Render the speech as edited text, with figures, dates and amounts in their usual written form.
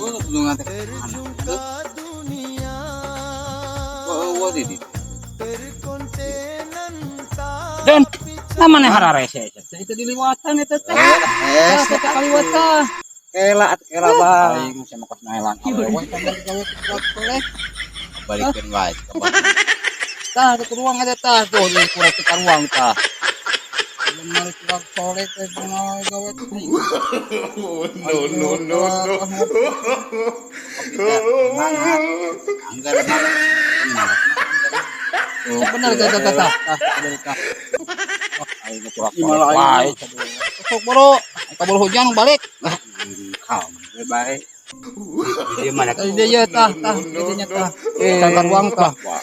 Tulungan teh mana? Oh, di di. Dan namanya hararese. Itu diliwatan eta teh. Eh, Tah, kaliwat tah. Kela kela bang. Aing sama kos naelan awewe tah gawe kurak toleh. Balikeun wae. Tah, ke ruang eta tah tuh di kurang ke ruang tah. Bener kurang soleh teh gawe gawe. No, no, no, no. Semangat. Anggar semangat. Tuh, bener tah tah tah tah. Bener tah. Wah, aing kurang soleh wae. Sok boro, kabur hujan balik. Kau baik. Di mana? Tadi dia ya tah tah, dinya tah. Eh, ruang tah. Wah.